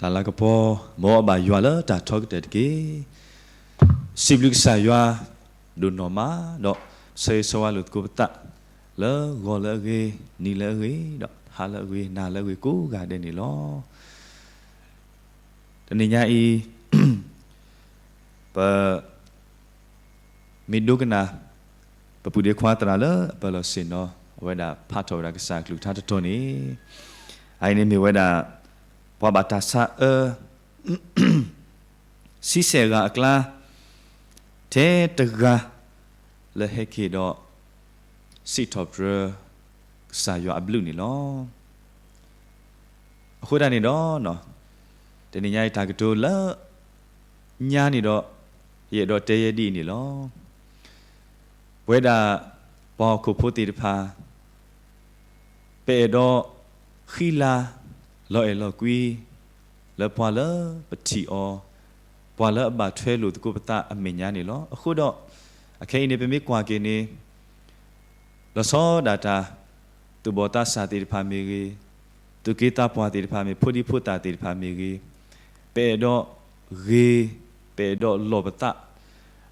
တၢ်လၤကပီၤ မ်အဘၣ်ယွၤလၢတၢ်ထီကတၢၢ်တက့ၢ်. စံးဘျုးကစၢ်ယွၤ ဒိၣ်နီၢ်မး, ဒီးဆၢဂ့ၤဆၢဝါလိာ်သကိးပသး လၢဂီၤလၢအဂ့ၤ, နံၤလၢအဂ့ၤ, ဒီးဟါလၢအဂ့ၤ, နၤလၢအဂ့ၤ ကိးဂၤဒဲးန့ၣ်လီၤ. တနံၤညါအံၤ ပ မ့ၢ်ဒိကနၣ် ပပုၢ်ဒ့ခွါသရၣ်လၢအပၢၢ်လီၤဆ့ၣ်နီၤ အဝဲဒၣ်ဖးထီၣ်ဝဲဒၣ်ကစၢ်အကလုၢ်ကထါတတီၤန့ၣ်, အအံၤန့ၣ်မ့ၢ်ဝဲဒၣ် ပှၤဘၣ်တၢ်ဆါအၢ ဆံဆဲၣ်ဂၤအကျါ ထဲတဂၤ လၢဟဲက့ၤဒီး စံးထီၣ်ပတြၢၤ ကစၢ်ယွၤအဘျုးန့ၣ်လီၤ. အဃိသတးန့ၣ်ဒီး တနံၤညါအံၤတၢ်ကတိၤလၢညါန့ၣ်ဒီး ယအဲၣ်ဒိးတဲယဲဒ်အံၤန့ၣ်လီၤ. ပဝဲဒၣ်ပှၤဟီၣ်ခိၣ်ဖိသ့ၣ်တဖၣ် ပအဲၣ်ဒိးဃံလၤ လီၤအဲၣ်လီၤကွံ လၢပှၤလၢပထံၣ်အီၤ, ပှၤလၢအဘၣ်ထွဲလိာ်သကိးပသးအမဲာ်ညါန့ၣ်လီၤ. အဃိဒီး အခဲအံၤန့ၣ် ပမ့ၢ်ကွၢ်က့ၤန့ၣ် လီၤဆီဒၣ်တၢ် သူၣ်ဘီၣ်သးစၢ်သ့ၣ်တဖၣ်မ့ၢ်ဂ့ၤ, သူၣ်က့သးပှၢ်သ့ၣ်တဖၣ်မ့ၢ်, ဖိဒံဖိသၣ်သ့ၣ်တဖၣ်မ့ၢ်ဂ့ၤ, ပအဲၣ်ဒိးဂ့ၤ, ပအဲၣ်ဒိးလီၢ်ပသး,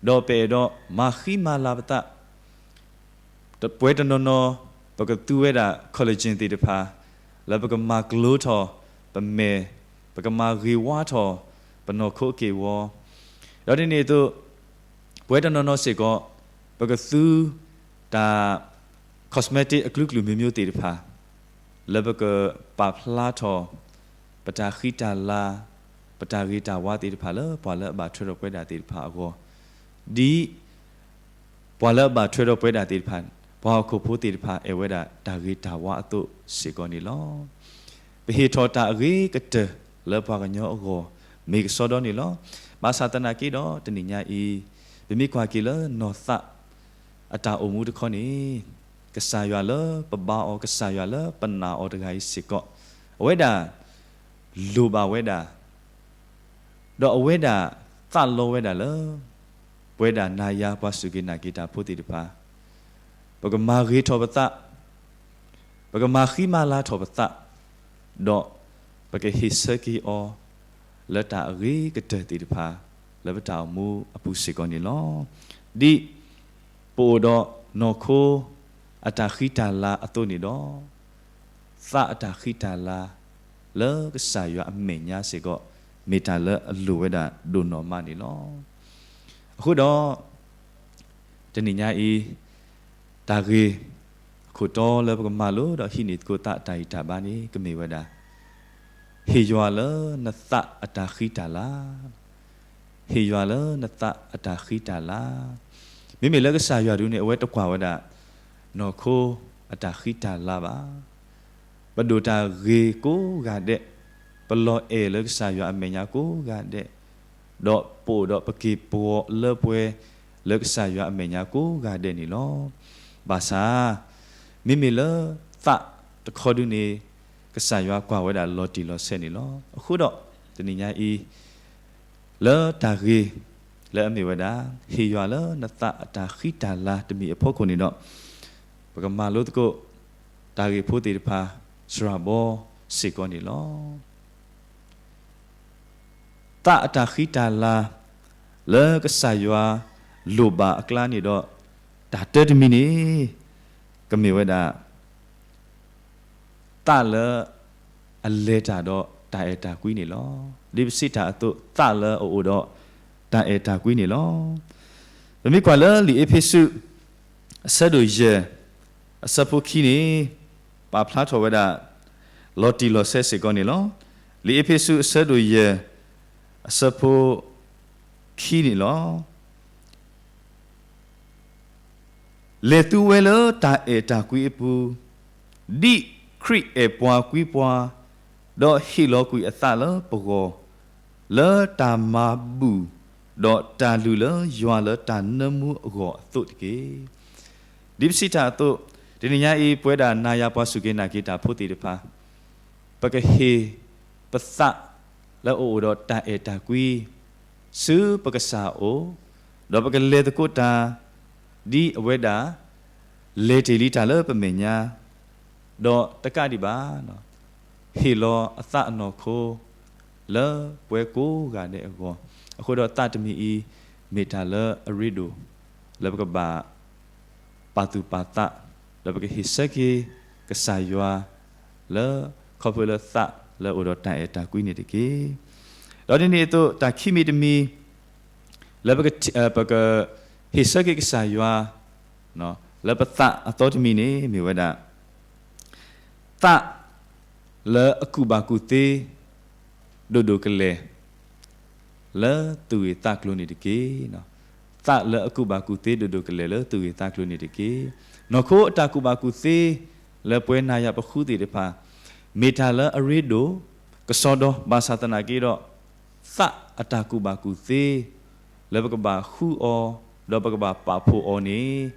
ဒီးပအဲၣ်ဒိးမၤဃံမၤလၤပသး ပဝဲတနီၤနီၤ ပကသူဝဲဒၣ် collagen သ့ၣ်တဖၣ် လၢပကမၤကျိၤထီၣ်ပမဲာ်, ပကမၤဂ့ၤဝါထီၣ်ပနီၢ်ခိအက့ၢ်အဂီၤ, ဒီးဒ်န့ၣ်အသိး ပဝဲတနီၤနီၤစ့ၢ်ကီး ပကသူတၢ် cosmetic အကလုာ်ကလုာ်မ့ၢ်မ့ၢ်သ့ၣ်တဖၣ် လၢပကပာ်ဖျါထီၣ် ပတၢ်ဃံတၢ်လၤ, ပတၢ်ဂ့ၤတၢ်ဝါသ့ၣ်တဖၣ်လၢပှၤလၢအဘၣ်ထွဲဒီးပဝဲဒၣ်သ့ၣ်တဖၣ်အဂီၢ်, ဒ်ပှၤလၢအဘၣ်ထွဲဒီးပဝဲဒၣ်သ့ၣ်တဖၣ်, ပှၤဟီၣ်ခိၣ်ဖိသ့ၣ်တဖၣ် အဲၣ်ဝဲဒၣ်တၢ်ဂ့ၤတၢ်ဝါအသိးစ့ၢ်ကီးန့ၣ်လီၤ. ပဟ့ၣ်ထီၣ်တၢ်အဂ့ၤကတၢၢ်လၢပှၤကညီအဂီၢ် မ့ၢ်ကစီဒီန့ၣ်လီၤ. ဘၣ်ဆၣ်သနာ်က့ဒီး တနံၤညါအံၤ ပမ့ၢ်ကွၢ်က့ၤလၢနီၢ်သးအတၢ်အိၣ်မူတခီန့ၣ်, ကစၢ်ယွၤလၢပဘါအီၤ, ကစၢ်ယွၤလၢပနာ်အီၤတဂၤအံၤစ့ၢ်ကီး, အဝဲဒၣ်လိၣ်ဘၣ်ဝဲဒၣ် ဒီးအဝဲဒၣ်သးလီဝဲဒၣ်လၢ ပဝဲဒၣ်နၤယၤပှၤစူၢ်က့ၤနာ်က့ၤတၢ်ဖိသ့ၣ်တဖၣ် ပကမၤဂ့ၤထီၣ်ပသး, ပကမၤဃံမၤလၤထီၣ်ပသး, ဒီးပကဟ့ၣ်ဆၢက့ၤအီၤ လၢတၢ်အဂ့ၤကတၢၢ်သ့ၣ်တဖၣ် လၢပတၢ်အိၣ်မူအပူၤစ့ၢ်ကီးန့ၣ်လီၤ. ဒ်ပအိၣ်ဒီးနီၢ်ခိအတၢ်ဃံတၢ်လၤအသိးန့ၣ်ဒီး သးအတၢ်ဃံတၢ်လၤ လၢကစၢ်ယွၤအမဲာ်ညါစ့ၢ်ကီး မ့ၢ်တၢ်လၢအလိၣ်ဝဲဒၣ်ဒိၣ်နီၢ်မးန့ၣ်လီၤ. အဃိဒီး တနံၤညါအံၤ တၢ်ဂ့ၢ်အခိၣ်တီလၢပကမၤလိဒီးဟံးန့ၢ်သကိးသးအတၢ်ဂံၢ်တၢ်ဘါန့ၣ် ကမ့ၢ်ဝဲဒၣ် ဟ့ၣ်ယွၤလၢနသးအတၢ်ဃံတၢ်လၤ, ဟ့ၣ်ယွၤလၢနသးအတၢ်ဃံတၢ်လၤ. မ့မ့ၢ်လၢကစၢ်ယွၤဒုန့ၣ် အဝဲတကွၢ်ဝဲဒၣ် နီၢ်ခိအတၢ်ဃံတၢ်လၤဘၣ်. ပဒိၣ်တၢ်ဂ့ၤကိးဂၤဒဲး, ပလီၤအဲၣ်လၢကစၢ်ယွၤအမဲာ်ညါကိးဂၤဒဲး, ဒီးပအိၣ်ဒီးပက့ၤပှီၤလၢပှဲၤလၢကစၢ်ယွၤအမဲာ်ညါကိးဂၤဒဲးန့ၣ်လီၤ. ဘၣ်ဆၣ် မ့မ့ၢ်လၢသးတခီဒုန့ၣ် ကစၢ်ယွၤကွၢ်ဝဲဒၣ်လီၤတံၢ်လီၤဆဲးန့ၣ်လီၤ. အဃိဒီး တနံၤညါအံၤ လၢတၢ်ဂ့ၢ်လၢအမ့ၢ်ဝဲဒၣ် ဟ့ၣ်ယွၤလၢနသးအတၢ်ဃံတၢ်လၤတမံၤအဖီခိၣ်န့ၣ်ဒီး ပကမၤလိသကိး တၢ်ဂ့ၢ်ဖိသ့ၣ်တဖၣ် စှၤဘီစ့ၢ်ကီးန့ၣ်လီၤ. သးအတၢ်ဃံတၢ်လၤ လၢကစၢ်ယွၤလိၣ်ဘၣ်အကျါန့ၣ်ဒီး တၢ်တၢတမံၤန့ၣ် ကမ့ၢ်ဝဲဒၣ် သးလၢအလဲၤတၢ်ဒီးတၢ်အဲၣ်တၢ်ကွံန့ၣ်လီၤ. ဒ်ပစံးတၢ်အသိး သးလၢအအိၣ်ဒီးတၢ်အဲၣ်တၢ်ကွံန့ၣ်လီၤ. ပမ့ၢ်ကွၢ်လၢလံာ်အ့းဖ့းစူး အဆၢဒိၣ်ယဲၢ် အဆၢဖိခံန့ၣ် ပာ်ဖျါထီၣ်ဝဲဒၣ် လီၤတံၢ်လီၤဆဲးစ့ၢ်ကီးန့ၣ်လီၤ. လံာ်အ့းဖ့းစူးအဆၢဒိၣ်ယဲၢ် အဆၢဖိခံန့ၣ်လီၤ. လဲၤသူဝဲလၢတၢ်အဲၣ်တၢ်ကွံအပူၤ, ဒ်ခရံာ်အဲၣ်ပှၤကွံပှၤ, ဒီးဟ့ၣ်လီၤကွံာ်အသးလၢပဂီၢ်, လၢတၢ်မၤဘူၣ်ဒီးတၢ်လုၢ်လၢယွၤလၢတၢ်နၢမူအဂီၢ်အသိးတက့ၢ်. ဒ်ပစံးတၢ်အသိး, တနံၤညါအံၤ ပဝဲဒၣ်နၤယၤပှၤစူၢ်က့ၤနာ်က့ၤတၢ်ဖိသ့ၣ်တဖၣ် ပကဟ့ၣ်ပသးလၢအအိၣ်ဒီးတၢ်အဲၣ်တၢ်ကွံ ဆူပကစၢ်အအိၣ်, ဒီးပကလဲၤသကိးတၢ် ဒ်အဝဲဒၣ် လဲၤတ့ၢ်လံတၢ်လၢပမဲာ်ညါ, ဒီးတကးဒံးဘၣ် ဟ့ၣ်လီၤအသးအနီၢ်ခိ လၢ လၢပဝဲကိးဂၤဒဲးအဂီၢ်, အဃိဒီးသးတမံၤအံၤ မ့ၢ်တၢ်လၢအရ့ဒိၣ် လၢပကဘၣ် ပာ်သူၣ်ပာ်သး, ဒီးပကဟ့ၣ်ဆၢက့ၤကစၢ်ယွၤ လၢခီဖျိလၢသးလၢအအိၣ်ဒီးတၢ်အဲၣ်တၢ်ကွံန့ၣ်တက့ၢ်. ဒီးဒ်န့ၣ်အသိး တၢ်ခံမံၤတမံၤ လၢပကထံ- အ ပကဟ့ၣ်ဆၢက့ၤကစၢ်ယွၤ လၢပသးအသီတမံၤန့ၣ် မ့ၢ်ဝဲဒၣ် သးလၢအကူၣ်ဘၣ်ကူၣ်သ့ ဒိၣ်ဒိၣ်ကလဲာ် လၢသူၣ်ဂ့ၢ်သးကျိၤန့ၣ်တက့ၢ်. သးလၢအကူၣ်ဘၣ်ကူၣ်သ့ဒိၣ်ဒိၣ်ကလဲာ်လၢသူၣ်ဂ့ၢ်သးကျိၤန့ၣ်တက့ၢ်. နီၢ်ခိအတၢ်ကူၣ်ဘၣ်ကူၣ်သ့ လၢပဝဲနၤယၤပဃုသ့ၣ်တဖၣ် မ့ၢ်တၢ်လၢအရ့ဒိၣ် ကစီဒီ ဘၣ်ဆၣ်သနာ်က့ဒီး သးအတၢ်ကူၣ်ဘၣ်ကူၣ်သ့ လၢပကဘၣ်ဃုအီၤ ဒီးပကဘၣ်ပာ်ဖှိၣ်အီၤန့ၣ်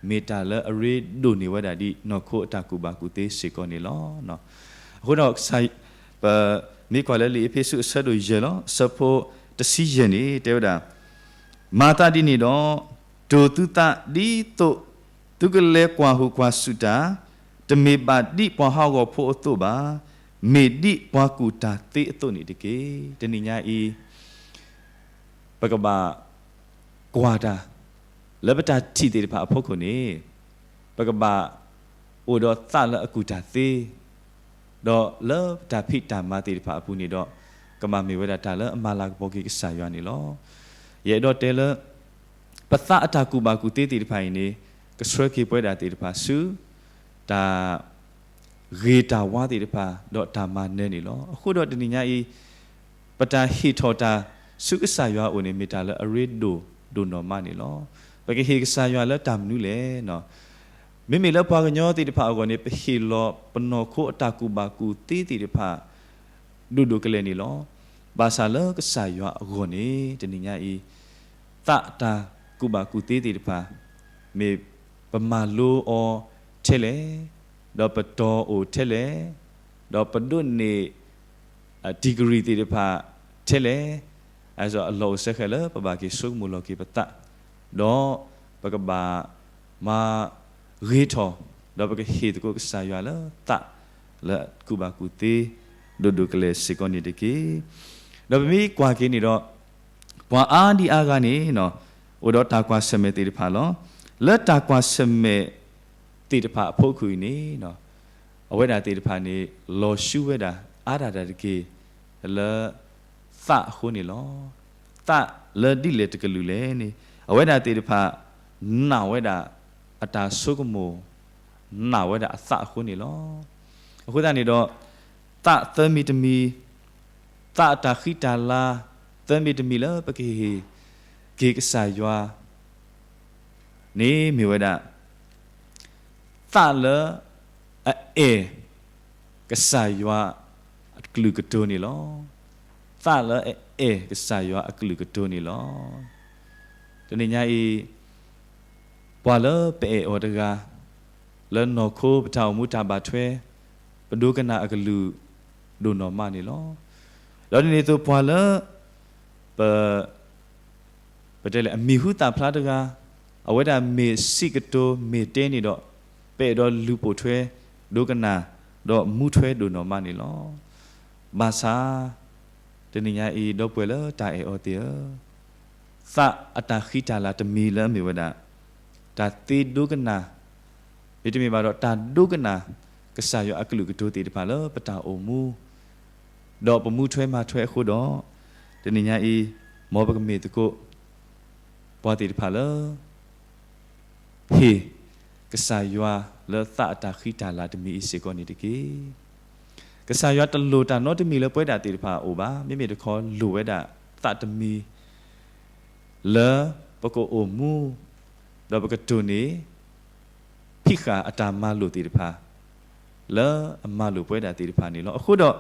မ့ၢ်တၢ်လၢအရ့ဒိၣ်န့ၢ်ဝဲဒၣ်ဒ်နီၢ်ခိအတၢ်ကူၣ်ဘၣ်ကူၣ်သ့စ့ၢ်ကီးန့ၣ်လီၤ. အဃိဒီး ပမ့ၢ်ကွၢ်လၢလံာ်အ့းဖ့းစူးအဆၢဒိၣ်ယဲၢ်လီၤ. အဆၢဖိတဆံယဲၢ်န့ၣ် တဲဝဲဒၣ်, မၤသးဒ်န့ၣ်ဒီး တိၢ်သုသးဒ်သိးသုကလဲၤကွၢ်ဟူးကွၢ်စူၣ်တၢ်, တမ့ၢ်ဘၣ်ဒ်ပှၤဟးဂီၤဖိအသိးဘၣ်, မ့ၢ်ဒ်ပှၤကူၣ်တၢ်သ့အသိးန့ၣ်တက့ၢ်. တနံၤညါအံၤ ပကဘၣ်ကွၢ်တၢ် လၢပတၢ်ထံၣ်သ့ၣ်တဖၣ်အဖီခိၣ်န့ၣ် ပကဘၣ်အိၣ်ဒီးသးလၢအကူၣ်တၢ်သ့, ဒီးလၢပတၢ်ဖံးတၢ်မၤသ့ၣ်တဖၣ်အပူၤန့ၣ်ဒီး ကဘၣ်မ့ၢ်ဝဲဒၣ်တၢ်လၢအမၤလၤကပီၤက့ၤကစၢ်ယွၤန့ၣ်လီၤ. ယအဲၣ်ဒိးတဲလၢ ပသးအတၢ်ကူၣ်ဘၣ်ကူၣ်သ့သ့ၣ်တဖၣ်အံၤန့ၣ် ကဆှၢက့ၤပဝဲဒၣ်သ့ၣ်တဖၣ်ဆူ တၢ် ဂ့ၤတၢ်ဝါသ့ၣ်တဖၣ် ဒီးတၢ်မၤနၢၤန့ၣ်လီၤ. အဃိဒီးတနံၤညါအံၤ ပတၢ်ဟ့ၣ်ထီၣ်တၢ်ဆူကစၢ်ယွၤအအိၣ်န့ၣ် မ့ၢ်တၢ်လၢအရ့ဒိၣ်ဒိၣ်နီၢ်မးန့ၣ်လီၤ. ပကဟ့ၣ်ကစၢ်ယွၤလၢတၢ်မနုၤလဲၣ်. မ့မ့ၢ်လၢပှၤကညီသ့ၣ်တဖၣ်အဂီၢ်န့ၣ် ပဟ့ၣ်လီၤပနီၢ်ခိအတၢ်ကူၣ်ဘၣ်ကူၣ်သ့သ့ၣ်တဖၣ် ဒိၣ်ဒိၣ်ကလဲာ်န့ၣ်လီၤ. ဘၣ်ဆၣ်လၢကစၢ်ယွၤအဂီၢ်န့ၣ် တနံၤညါအံၤ သးအတၢ်ကူၣ်ဘၣ်ကူၣ်သ့သ့ၣ်တဖၣ် မ့ၢ်ပမၤလိအီၤထဲလဲၣ်, ဒီးပတီၤအိၣ်ထဲလဲၣ်, ဒီးပဒိးန့ၢ် degree သ့ၣ်တဖၣ်ထဲလဲၣ်, အလီၢ်အိၣ်စဲဃဲၤလၢပဘၣ်က့ၤဆိကမိၣ်လီၤက့ၤပသး, ဒီးပကဘၣ်မၤဂ့ၤထီၣ်, ဒီးပကဟ့ၣ်သကိးကစၢ်ယွၤလၢသးလၢအကူၣ်ဘၣ်ကူၣ်သ့ ဒိၣ်ဒိၣ်ကလဲာ်စ့ၢ်ကီးန့ၣ်တက့ၢ်. ဒီးပမ့ၢ်ကွၢ်က့ၤန့ၣ်ဒီး ပှၤအါဒံအါဂၤန့ၣ် အိၣ်ဒီးတၢ်ကွၢ်ဆၢၣ်မဲာ်သ့ၣ်တဖၣ်လီၤ. လၢတၢ်ကွၢ်ဆၢၣ်မဲာ်သ့ၣ်တဖၣ်အဖီခိၣ်အံၤန့ၣ် အဝဲဒၣ်သ့ၣ်တဖၣ်န့ၣ် လီၤဆူဝဲဒၣ်အါဒၣ်တၢ်တက့ၢ် လၢသးအဃိန့ၣ်လီၤ. သးလၢဒ်လဲၣ်တကလုာ်လဲၣ်န့ၣ် အဝဲဒၣ်သ့ၣ်တဖၣ် နာ်ဝဲဒၣ်အတၢ်ဆိကမိၣ်, နာ်ဝဲဒၣ်အသးအဃိန့ၣ်လီၤ. အဃိသတးန့ၣ်ဒီး သးသၢမံၤတမံၤ, သးအတၢ်ဃံတၢ်လၤ သၢမံၤတမံၤလၢပကဟ့ၣ်က့ၤကစၢ်ယွၤန့ၣ်မ့ၢ်ဝဲဒၣ် သးလၢအအဲၣ်ကစၢ်ယွၤအကလုာ်ကတိၤန့ၣ်လီၤ. သးလၢအအဲၣ်ကစၢ်ယွၤအကလုာ်ကတိၤန့ၣ်လီၤ. တနံၤညါအံၤ ပှၤလၢပအဲၣ်အီၤတဂၤ လၢနီၢ်ခိပတၢ်အိၣ်မူတၢ်ဘၣ်ထွဲ ပဒိကနၣ်အကလုၢ်ဒိၣ်နီၢ်မးန့ၣ်လီၤ. ဒီးဒ်န့ၣ်အသိးပှၤလၢ ပ ပတဲလဲၣ် အမံၤဟူသၣ်ဖျါတဂၤ အဝဲဒၣ်မ့ၢ်စံးကတိၤမ့ၢ်တဲန့ၣ်ဒီး ပအဲၣ်ဒိးလူၤပိာ်ထွဲ ဒိကနၣ် ဒီးမူထွဲဒိၣ်နီၢ်မးန့ၣ်လီၤ. ဘၣ်ဆၣ် တနံၤညါအံၤ ဒီပုၢ်ဝဲၢ်လၢတၢ်အဲၣ်အီၤသ့ၣ်ဧၢ, သးအတၢ်ဃံတၢ်လၤတမံၤလၢအမ့ၢ်ဝဲဒၣ် တၢ်သ့ဒိကနၣ် မ့တမ့ၢ်ဘၣ်ဒီး တၢ်ဒိကနၣ်ကစၢ်ယွၤအကလုၢ်ကတိၤသ့ၣ်တဖၣ်လၢပတၢ်အိၣ်မူ ဒီးပမူထွဲမၤထွဲအဃိဒီး တနံၤညါအံၤ မ်ပကမ့ၢ်သကိး ပှၤသ့ၣ်တဖၣ်လၢ ဟ့ၣ်ကစၢ်ယွၤလၢသးအတၢ်ဃံတၢ်လၤတမံၤအံၤစ့ၢ်ကီးန့ၣ်တက့ၢ်. ကစၢ်ယွၤတလိၣ်တၢ်နီတမံၤလၢပဝဲဒၣ်သ့ၣ်တဖၣ်အအိၣ်ဘၣ်. မ့မ့ၢ်တခီလိၣ်ဝဲဒၣ်သးတမံၤ လၢပကအိၣ်မူ ဒီးပကတိၢ်န့ၢ် ဖံးဃာ်အတၢ်မၤလိာ်သ့ၣ်တဖၣ် လၢအမၤလိာ်ပဝဲဒၣ်သ့ၣ်တဖၣ်န့ၣ်လီၤ. အဃိဒီး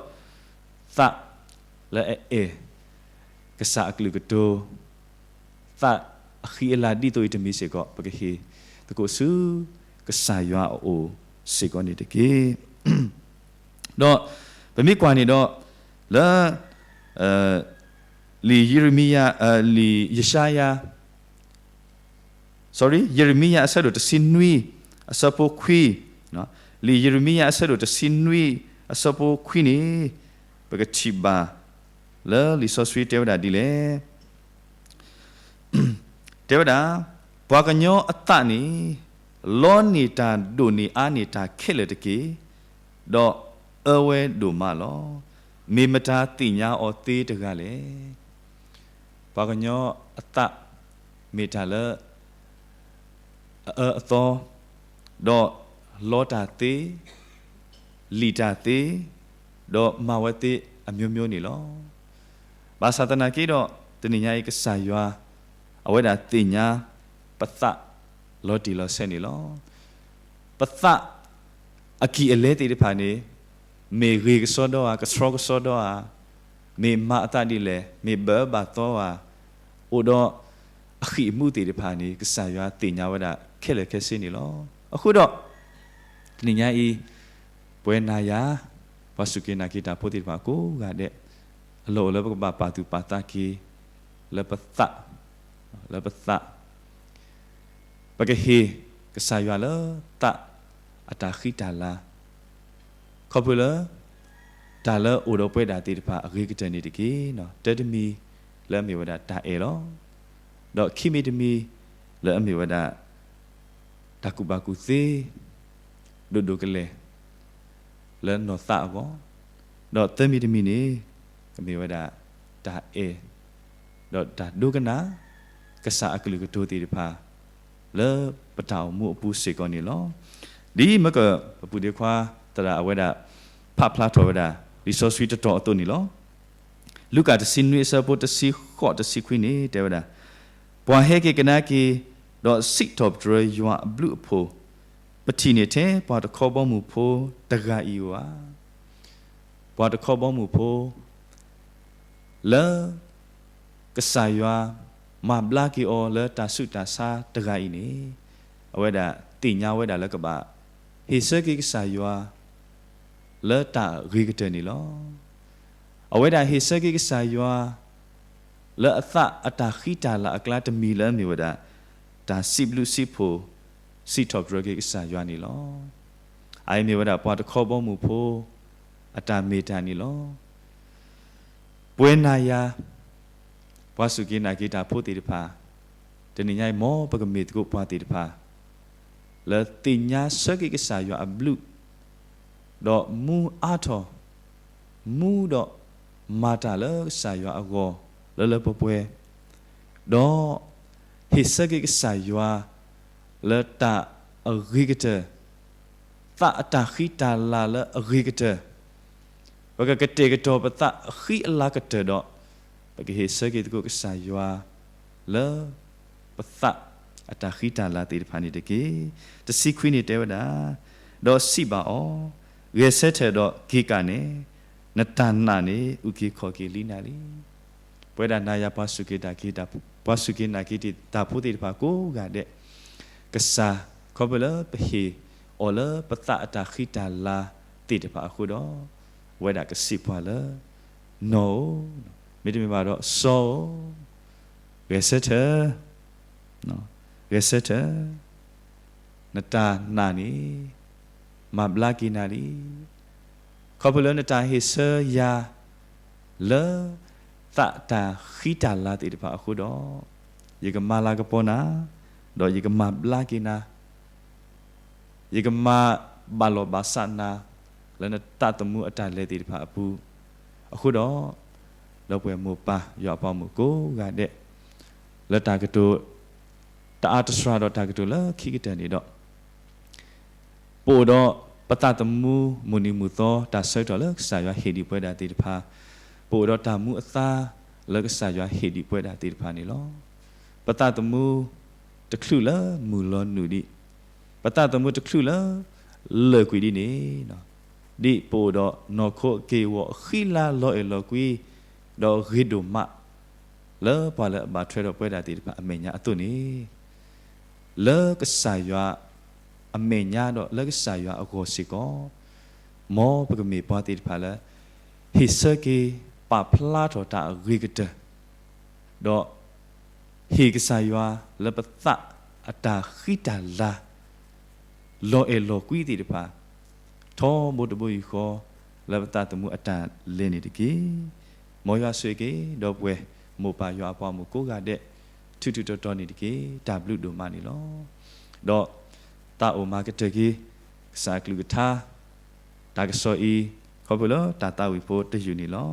သးလၢအအဲၣ် ကစၢ်အကလုၢ်ကတိၤ သးအဃံအလၤဒ်သိးအံၤတမံၤစ့ၢ်ကီး ပကဟ့ၣ်သကိးဆူ ကစၢ်ယွၤအအိၣ်စ့ၢ်ကီးန့ၣ်တက့ၢ်. ဒီးပမ့ၢ်ကွၢ်န့ၣ်ဒီး လၢ လံာ်ယံးရမံယၤ လံာ်ယၡါယၤ sorry ယံးရမံယၤအဆၢဒိၣ်တဆံနွံ အဆၢဖိခွံ, လံာ်ယံးရမံယၤအဆၢဒိၣ်တဆံနွံ အဆၢဖိခွံန့ၣ် ပကထံၣ်ဘၣ် လၢလံာ်စီဆှံတဲဝဲဒၣ်ဒ်လဲၣ်, တဲဝဲဒၣ်, ပှၤကညီအသးန့ၣ် လီန့ၢ်တၢ်ဒိၣ်န့ၢ်အါန့ၢ်တၢ်ခဲလၢာ်တက့ၢ်, ဒီးအၢဝဲဒိၣ်မးလီၤ. မ့ၢ်မတၤသ့ၣ်ညါအီၤသ့တဂၤလဲၣ်. ပှၤကညီအသး မ့ၢ်တၢ်လၢ အအၢအသီ, ဒီးလီတၢ်သ့, လံာ်တၢ်သ့, ဒီးမၤဝဲသ့အမျိုးမျိုးန့ၣ်လီၤ. ဘၣ်ဆၣ်သနာ်က့ဒီး တနံၤညါအံၤကစၢ်ယွၤ အဝဲဒၣ်သ့ၣ်ညါပသးလီၤတံၢ်လီၤဆဲးန့ၣ်လီၤ. ပသးအကံၢ်အလဲသ့ၣ်တဖၣ်န့ၣ် မ့ၢ်ဂ့ၤကစီဒီဧါ, ကဆှီကစီဒီဧါ, မ့ၢ်မၤအသးဒ်လဲၣ်, မ့ၢ်ဘၣ်အၢဘၣ်သီဧါ, အိၣ်ဒီးအဃံၣ်အမူးသ့ၣ်တဖၣ်န့ၣ် ကစၢ်ယွၤသ့ၣ်ညါဝဲဒၣ်ခဲလၢာ်ခဲဆ့န့ၣ်လီၤ. အဃိဒီး တနံၤညါအံၤ ပဝဲနၤယၤ ပှၤစူၢ်က့ၤနာ်က့ၤတၢ်ဖိသ့ၣ်တဖၣ်ကိးဂၤဒဲး အလီၢ်အိၣ်လၢပကဘၣ်ပာ်သူၣ်ပာ်သးက့ၤ လၢပသး, လၢပသး ပကဟ့ၣ်ကစၢ်ယွၤလၢသးအတၢ်ဃံတၢ်လၤ ခီဖျိလၢ တၢ်လၢအိၣ်ဒီးပဝဲဒၣ်သ့ၣ်တဖၣ်အဂ့ၤကတၢၢ်န့ၣ်တက့ၢ်. တၢတမံၤလၢအမ့ၢ်ဝဲဒၣ်တၢ်အဲၣ်လီၤ. ဒီးခံမံၤတမံၤ လၢအမ့ၢ်ဝဲဒၣ် တၢ်ကူၣ်ဘၣ်ကူၣ်သ့ ဒိၣ်ဒိၣ်ကလဲာ် လၢနီၢ်သးအဂီၢ်, ဒီးသၢမံၤတမံၤန့ၣ် ကမ့ၢ်ဝဲဒၣ် တၢ်အဲၣ် ဒီးတၢ်ဒိကနၣ် ကစၢ်အကလုၢ်ကတိၤသ့ၣ်တဖၣ် လၢပတၢ်အိၣ်မူအပူၤစ့ၢ်ကီးန့ၣ်လီၤ. ဒ်မ့ၢ်က ပပုၢ်ဒ့ခွါ သရၣ်အဝဲဒၣ် ဖးဖျါထီၣ်ဝဲဒၣ် လံာ်စီဆှံတတီၤအသိးန့ၣ်လီၤ. လူၤကၣ်တဆံနွံအဆၢဖိတဆံဃိးတဆံခွံန့ၣ် တဲဝဲဒၣ်, ပှၤဟဲက့ၤကဒါက့ၤ ဒီးစံးထီၣ်ပတြၢၤယွၤအဘျုးအဖှိၣ် ပထံၣ်န့ၢ်ထဲပှၤတခီဘီမုၢ်ဖိတဂၤအံၤဧါ. ပှၤတခီဘီမုၢ်ဖိ လၢ ကစၢ်ယွၤ မၤဘျါက့ၤအီၤလၢတၢ်ဆူးတၢ်ဆါတဂၤအံၤန့ၣ် အဝဲဒၣ်သ့ၣ်ညါဝဲဒၣ်လၢကဘၣ် ဟ့ၣ်ဆၢက့ၤကစၢ်ယွၤ လၢတၢ်ဂ့ၤကတၢၢ်န့ၣ်လီၤ. အဝဲဒၣ်ဟ့ၣ်ဆၢက့ၤကစၢ်ယွၤ လၢအသးအတၢ်ဃံတၢ်လၤအကျါတမံၤလၢအမ့ၢ်ဝဲဒၣ် တၢ်စံးဘျုးစံးဖှိၣ် စံးထီၣ်ပတြၢၤက့ၤကစၢ်ယွၤန့ၣ်လီၤ. အအံၤမ့ၢ်ဝဲဒၣ်ပှၤတခီဘီမုၢ်ဖိ အတၢ်မ့ၢ်တၢ်န့ၣ်လီၤ. ပဝဲနၤယၤ ပှၤစူၢ်က့ၤနာ်က့ၤတၢ်ဖိသ့ၣ်တဖၣ် တနံၤညါအံၤ မ်ပကမ့ၢ်သကိးပှၤသ့ၣ်တဖၣ် လၢသ့ၣ်ညါဆၢက့ၤကစၢ်ယွၤအဘျုး ဒီးမူအါထီၣ် မူဒီးမၤတၢ်လၢကစၢ်ယွၤအဂီၢ် လၢလၢပှဲၤပှဲၤ, ဒီး ဟ့ၣ်ဆၢက့ၤကစၢ်ယွၤ လၢတၢ်အဂ့ၤကတၢၢ်, သးအတၢ်ဃံတၢ်လၤလၢအဂ့ၤကတၢၢ်, ပကကတဲာ်ကတီၤပသးအဃံအလၤကတၢၢ်ဒီး ပကဟ့ၣ်ဆၢက့ၤသကိးကစၢ်ယွၤ လၢ ပသးအတၢ်ဃံတၢ်လၤသ့ၣ်တဖၣ်န့ၣ်တက့ၢ်. တဆံခွံန့ၣ်တဲဝဲဒၣ်, ဒီးစံးဘၣ်အီၤ, ဂဲၤဆၢထၢၣ်ဒီးက့ၤကၣ်န့ၣ်, နတၢ်နာ်န့ၣ် အုၣ်က့ၤခီၣ်က့ၤလံနၤလံ. ပဝဲဒၣ်နၤယၤပှၤစူၢ်က့ၤနာ်က့ၤတၢ်, ပှၤစူၢ်က့ၤနာ်က့ၤတၢ်ဖိသ့ၣ်တဖၣ်ကိးဂၤဒဲး, ကစၢ်ခီဖျိလၢပဟ့ၣ်အီၤလၢပသးအတၢ်ဃံတၢ်လၤသ့ၣ်တဖၣ်အဃိဒီး, အဝဲဒၣ်ကစံးပှၤလၢ နီၢ်ဧၢ, မ့တမ့ၢ်ဘၣ်ဒီးစီၤဧၢ, ဂဲၤဆၢထၢၣ်, ဂဲၤဆၢထၢၣ်, နတၢ်နာ်န့ၣ် မၤဘျါက့ၤနၤလံ. ခီဖျိလၢနတၢ်ဟ့ၣ်ဆၢယၤ လၢ သးတၢ်ဃံတၢ်လၤသ့ၣ်တဖၣ်အဃိဒီး, ယကမၤလၤကပီၤနၤ, ဒီးယကမၤဘျါက့ၤနၤ ယကမၤဘၣ်လီၢ်ဘၣ်စးနၤ လၢနသးသမူအတၢ်လဲၤသ့ၣ်တဖၣ်အပူၤ, အဃိဒီး, ဒီပုၢ်ဝဲၢ်မိၢ်ပၢ်ယွၤအပှၤဂီၢ်မုၢ်ကိးဂၤဒဲး, လၢတၢ်ကတိၤ တအါတစှၤဒီးတၢ်ကတိၤလၢခံကတၢၢ်န့ၣ်ဒီး ပအိၣ်ဒီးပသးသမူမိၢ်နံၤမုၢ်သီတၢ်ဆၢကတီၢ်လၢကစၢ်ယွၤဟ့ၣ်ဒံးပဝဲဒၣ်သ့ၣ်တဖၣ်, ပအိၣ်ဒီးတၢ်မူအသါလၢကစၢ်ယွၤဟ့ၣ်ဒံးပဝဲဒၣ်သ့ၣ်တဖၣ်န့ၣ်လီၤ. ပသးသမူ တချုးလၢမုၢ်လီၤနုာ်ဒံး, ပသးသမူတချုးလၢ လၢာ်ကွံာ်ဒ်န့ၣ်, ဒ်ပအိၣ်ဒီးနီၢ်ခိက့ၢ်ဂီၤအဃံလၤလီၤအဲၣ်လီၤကွံ ဒီးဂ့ၤဒိၣ်မး လၢပှၤလၢအဘၣ်ထွဲဒီးပဝဲဒၣ်သ့ၣ်တဖၣ်အမဲာ်ညါအသိးန့ၣ်, လၢကစၢ်ယွၤ အမဲာ်ညါဒီးလၢကစၢ်ယွၤအဂီၢ်စ့ၢ်ကီး, မ်ပကမ့ၢ်ပှၤသ့ၣ်တဖၣ်လၢ ဟ့ၣ်ဆၢက့ၤပာ်ဖျါထီၣ်တၢ်အဂ့ၤကတၢၢ်, ဒီး ဟ့ၣ်ကစၢ်ယွၤလၢပသးအတၢ်ဃံတၢ်လၤ လီၤအဲၣ်လီၤကွံသ့ၣ်တဖၣ်, ထီဘိတဘိယူၢ်ဃီ လၢပသးသမူအတၢ်လဲၤန့ၣ်တက့ၢ်. မ်ယွၤဆိၣ်ဂ့ၤက့ၤ ဒီပုၢ်ဝဲၢ် မိၢ်ပၢ်ယွၤအပှၤမိၢ်ကိးဂၤဒဲး ထူးထူးတီၤတီၤန့ၣ်တက့ၢ်. တၢ်ဘျုးဒိၣ်မးန့ၣ်လီၤ. ဒီးသးအိၣ်မၤကတၢၢ်က့ၤ ကစၢ်အကလုၢ်ကထါ တၢ်ကစီၣ်အံၤ ခီဖျိလၢတၢ်သးဝံၣ်ဖိတယုၢ်န့ၣ်လီၤ.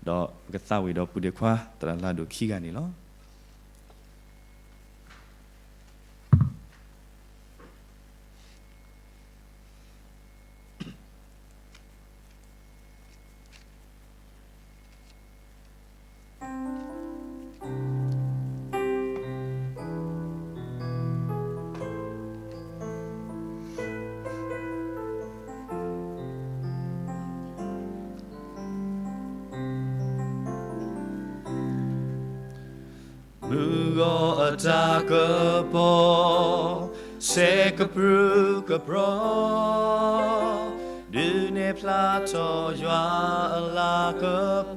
ဒီးပကသးဝံၣ်ဒီးပုၢ်ဒီးခွါ သရၣ်လၤဒိၣ်ခံဂၤန့ၣ်လီၤ. မုၢ်ဂီၤအတၢ်ကပီၤ ဆဲးကပြုၢ်ကပြီၤ ဒုးနဲၣ်ဖျါထီၣ်ယွၤအလၤက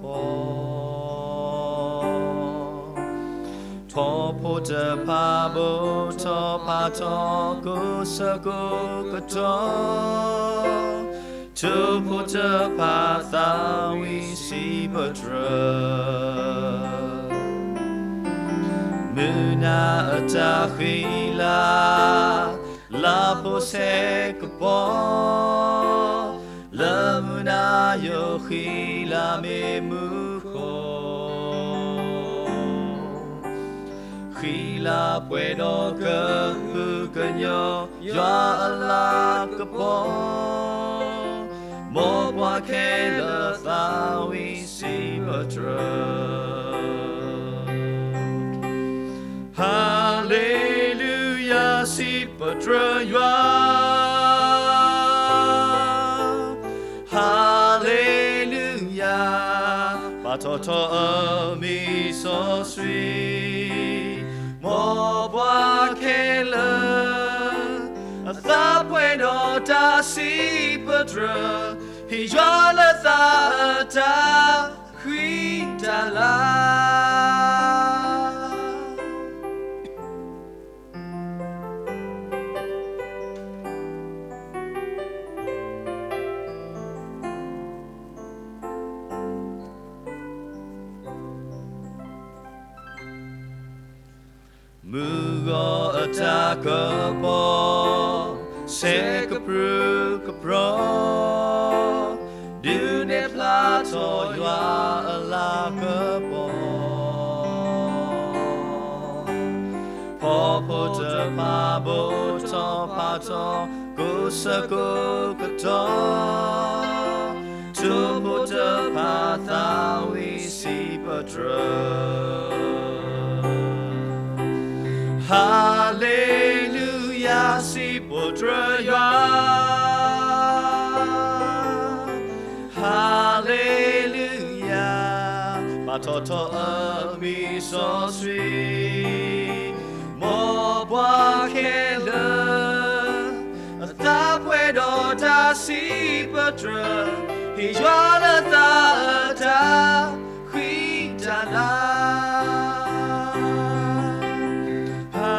ပီၤ ထီၣ်ဖိတဖၣ် ဘိးထီၣ်ဖးထီၣ် ကိးဆၢကိးကတီၢ် ထီၣ်ဖိတဖၣ် သးဝံၣ်စံးပတြၢၤ မုၢ်နၤအတၢ်ဃံလၤ လါဖိဆဲးကပီၤ လၢမုၢ်နၤယိာ်ဃံလၤမ့ၢ်မူခိၣ် ဃံလၤပှဲၤဒီးကဟုကညီၤ ယွၤအလၤကပီၤ မ်ပှၤခဲလၢာ်သးဝံၣ်စံးပတြၢၤ ဟါလ့လူယၤ စံးပတြၢၤယွၤ ဟါလ့လူယၤ ပာ်ထီၣ်ထီအမံၤစီဆှံ မ်ပှၤခဲလၢာ် အသးပှဲၤဒီးတၢ်စံးပတြၢၤ ဟ့ၣ်ယွၤလၢသးအတၢ်ဃံတၢ်လၤ မုၢ်ဂီၤအတၢ်ကပီၤ ဆဲးကပြုၢ်ကပြီၤ ဒုးနဲၣ်ဖျါထီၣ်ယွၤအလၤကပီၤ ထီၣ်ဖိတဖၣ် ဘိးထီၣ်ဖးထီၣ် ကိးဆၢကိးကတီၢ် ထီၣ်ဖိတဖၣ် သးဝံၣ်စံးပတြၢၤ ဟါလ့လူယၤ စံးပတြၢၤယွၤ ဟါလ့လူယၤ ပာ်ထီၣ်ထီအမံၤစီဆှံ မ်ပှၤခဲလၢာ် အသးပှဲၤဒီးတၢ်စံးပတြၢၤ ဟ့ၣ်ယွၤလၢသးအတၢ်ဃံတၢ်လၤ ဟါ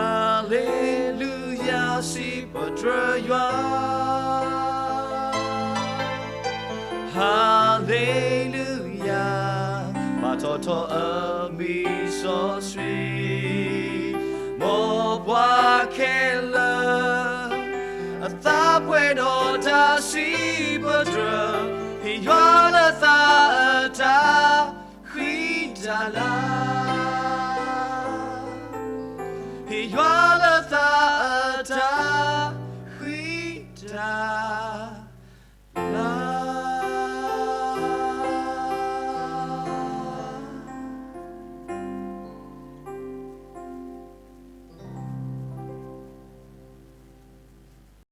လ့လူယၤ စံးပတြၢၤယွၤ ဟါလ့လူယၤ ပာ်ထီၣ်ထီအမံၤစီဆှံ မ်ပှၤခဲလၢာ် အသးပှဲၤဒီးတၢ်စံးပတြၢၤ ဟ့ၣ်ယွၤလၢသးအတၢ်ဃံတၢ်လၤ ဟ့ၣ်ယွၤလၢသးအတၢ်ဃံတၢ်